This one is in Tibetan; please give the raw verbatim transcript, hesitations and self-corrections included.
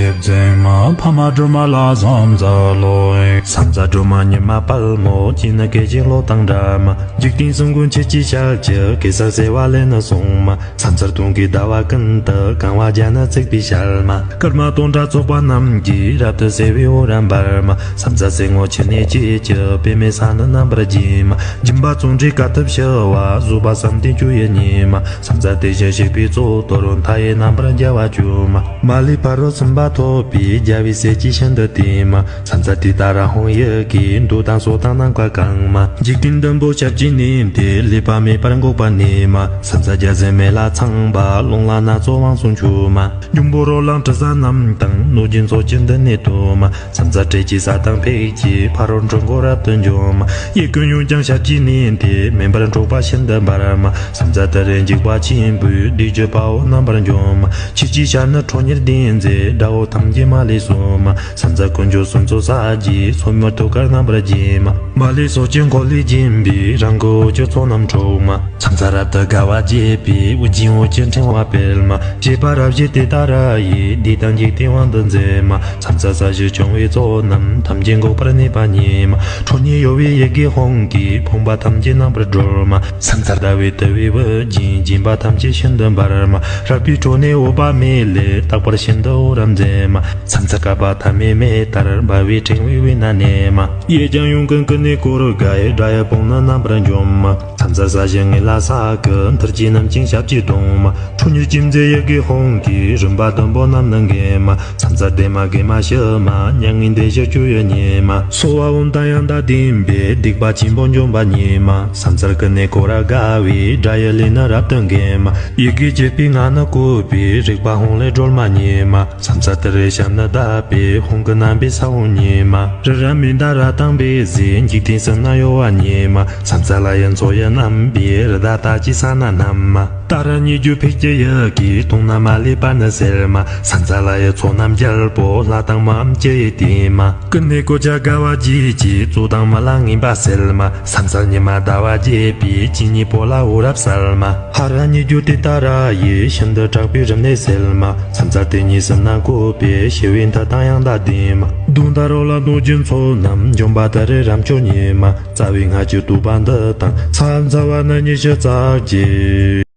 ཡབ་མཛེས་མ་ཕ་མ་སྒྲོལ་མ་ལ་ཕྱག་འཚལ་ལོ། ཕྱག་འཚལ་སྒྲོལ་མ་མྱུར་མ་དཔའ་མོ། སྤྱན་ནི་སྐད་ཅིག་གློག་དང་འདྲ་མ། འཇིག་རྟེན་གསུམ་མགོན་ཁྱེད་ཀྱི་ཞལ་གྱི། གེ་སར་བྱེ་བ་ལས་ནི་བྱུང་མ། ཕྱག་འཚལ་སྟོན་ཀའི་ཟླ་བ་ཀུན་ཏུ། གང་བ་བརྒྱ་ནི་བརྩེགས་པའི་ཞལ་མ། སྐར་མ་སྟོང་ཕྲག་ཚོགས་པ་རྣམས་ཀྱིས། རབ་ཏུ་གསལ་བའི་འོད་རབ་འབར་མ། ཕྱག་འཚལ་སེར་སྔོ་ཕྱི་ནས་སྐྱེས་ཀྱི། པདྨའི་ས་ནི་རྣམ་པར་རྒྱས་མ། སྦྱིན་པ་བརྩོན་འགྲུས་དཀའ་ཐུབ་ཞི་བ། བཟོད་པ་བསམ་གཏན་སྤྱོད་ཡུལ་ཉིད་མ། ཕྱག་འཚལ་དེ་བཞིན་གཤེགས་པའི་གཙུག་ཏོར། མཐའ་ཡས་རྣམ་པར་རྒྱལ་བ་སྤྱོད་མ། མ་ལུས་ཕ་རོལ་ཕྱིན་པ་ཐོབ་པའི། རྒྱལ་བའི་སྲས་ཀྱིས་ཤིན་ཏུ་བསྟེན་མ། ཕྱག་འཚལ་དེ་ལྟར་ཧཱུྃ་ཡི་གེས། འདོད་དང་ཕྱོགས་དང་ནམ་མཁའ་གང་མ། འཇིག་རྟེན་བདུན་པོ་ཞབས་ཀྱིས་མནན་ཏེ། ལུས་པ་མེད་པར་འགུགས་པར་ནུས་མ། ཕྱག་འཚལ་བརྒྱ་བྱིན་མེ་ལྷ་ཚངས་པ། རླུང་ལྷ་སྣ་ཚོགས་དབང་ཕྱུག་མཆོད་མ། འབྱུང་པོ་རོ་ལངས་དྲི་ཟ་རྣམས་དང་། གནོད་སྦྱིན་ཚོགས་ཀྱིས་མདུན་ནས་བསྟོད་མ། ཕྱག་འཚལ་ཏྲཊ་ཅེས་བྱ་དང་ཕཊ་ཀྱིས། ཕ་རོལ་འཁྲུལ་འཁོར་རབ་ཏུ་འཇོམས་མ། གཡས་བསྐུམ་གཡོན་བརྐྱང་ཞབས་ཀྱིས་མནན་ཏེ། མེ་འབར་འཁྲུགས་པ་ཤིན་ཏུ་འབར་མ། ཕྱག་འཚལ་ཏུ་རེ་འཇིགས་པ་ཆེན་པོས། བདུད་ཀྱི་དཔའ་བོ་རྣམ་པར་འཇོམས་མ། ཆོས་ཀྱི་ཞལ་ནི་ཁྲོ་གཉེར་ལྡན་མཛད། དགྲ་བོ་ཐམས་ཅད་མ་ལུས་གསོད་མ། ཕྱག་འཚལ་དཀོན་མཆོག་གསུམ་མཚོན་ཕྱག་རྒྱའི། སོར་མོས་ཐུགས་ཀར་རྣམ་པར་བརྒྱན་མ། མ་ལུས་ཕྱོགས་ཀྱི་འཁོར་ལོས་བརྒྱན་པའི། རང་གི་འོག་གི་ཚོགས་རྣམས་འཁྲུགས་མ། ཕྱག་འཚལ་རབ་ཏུ་དགའ་བ་བརྗིད་པའི། དབུ་རྒྱན་འོད་ཀྱི་ཕྲེང་བ་སྤེལ་མ། བཞད་པ་རབ་བཞད་དེ་ལྟར་ཡི། བདུད་དང་འཇིག་རྟེན་དབང་དུ་མཛད་མ། ཕྱག་འཚལ་ས་གཞི་སྐྱོང་བའི་ཚོགས་རྣམས། ཐམས་ཅད་འགུགས་པར་ནུས་པ་ཉིད་མ། ཁྲོ་གཉེར་གཡོ་བའི་ཡི་གེ་ཧཱུྃ་གིས། ཕོངས་པ་ཐམས་ཅད་རྣམ་པར་སྒྲོལ་མ། ཕྱག་འཚལ་ཟླ་བའི་དུམ་བུས་དབུ་རྒྱན། བརྒྱན་པ་ཐམས་ཅད་ཤིན་ཏུ་འབར་མ། རལ་པའི་ཁྲོད་ནས་འོད་དཔག་མེད་ལས། རྟག་པར་ཤིན་ཏུ་འོད་རབ་མཛད་མ། ཕྱག་འཚལ་བསྐལ་པ་ཐ་མའི་མེ་ལྟར། འབར་བའི་ཕྲེང་བའི་དབུས་ན་གནས་མ། གཡས་བརྐྱང་གཡོན་བསྐུམ་ཀུན་ནས་བསྐོར་དགའི། དགྲ་ཡི་དཔུང་ནི་རྣམ་པར་འཇོམས་མ། ཕྱག་འཚལ་ས་གཞི་ངན་ལྷ་ས་གི། མཐུར་གྱིས་བསྣུན་ཅིང་ཞབས་ཀྱིས་བརྡུང་མ། ཁྲོ་གཉེར་ཅན་མཛད་ཡི་གེ་ཧཱུྃ་གིས། རིམ་པ་བདུན་པོ་རྣམས་ནི་འགེམས་མ། ཕྱག་འཚལ་བདེ་མ་དགེ་མ་ཞི་མ། མྱ་ངན་འདས་ཞི་སྤྱོད་ཡུལ་ཉིད་མ། སྭཱ་ཧཱ་ཨོཾ་དང་ཡང་དག་ལྡན་པས། སྡིག་པ་ཆེན་པོ་འཇོམས་པ་ཉིད་མ། ཕྱག་འཚལ་ཀུན་ནས་བསྐོར་རབ་དགའ་བའི། དགྲ་ཡི་ལུས་ནི་རབ་ཏུ་འགེམས་མ། ཡི་གེ་བཅུ་པའི་ངག་ནི་བཀོད་པའི། རིག་པ་ཧཱུྃ་ལས་སྒྲོལ་མ་ཉིད་མ། ཕྱག་འཚལ་ཏུ་རེ་ཞབས་ནི་བརྡབས་པས། ཧཱུྃ་གི་རྣམ་པའི་ས་བོན་ཉིད་མ། རི་རབ་མནྡ་ར་དང་འབིགས་བྱེད། འཇིག་རྟེན་གསུམ་ན་གཡོ་བ་ཉིད་མ། ཕྱག་འཚལ་ལྷ་ཡི་མཚོ་ཡི་རྣམ་པའི། རི་དྭགས་རྟགས་ཅན་ཕྱག་ན་བསྣམས་མ། ཏཱ་ར་གཉིས་བརྗོད་ཕཊ་ཀྱི་ཡི་གེས། དུག་རྣམས་མ་ལུས་པ་ནི་སེལ་མ། ཕྱག་འཚལ་ལྷ་ཡི་ཚོགས་རྣམས་རྒྱལ་པོ། ལྷ་དང་མིའམ་ཅི་ཡིས་བསྟེན་མ། ཀུན་ནས་བསྐོར་བྱ་དགའ་བ་བརྗིད་ཀྱིས། རྩོད་དང་རྨི་ལམ་ངན་པ་སེལ་མ། ཕྱག་འཚལ་ཉི་མ་ཟླ་བ་རྒྱས་པའི། སྤྱན་གཉིས་པོ་ལ་འོད་རབ་གསལ་མ། ཧ་ར་གཉིས་བརྗོད་ཏུཏྟཱ་ར་ཡིས། ཤིན་ཏུ་དྲག་པོའི་རིམས་ནད་སེལ་མ། ཕྱག་འཚལ་དེ་ཉིད་གསུམ་རྣམས་བཀོད་པའི། ཞི་བའི་མཐུ་དང་ཡང་དག་ལྡན་མ། གདོན་དང་རོ་ལངས་གནོད་སྦྱིན་ཚོགས་རྣམས། འཇོམས་པ་ཏུ་རེ་རབ་མཆོག་ཉིད་མ། རྩ་བའི་སྔགས་ཀྱི་བསྟོད་པ་འདི་དང་། ཕྱག་འཚལ་བ་ནི་ཉི་ཤུ་རྩ་གཅིག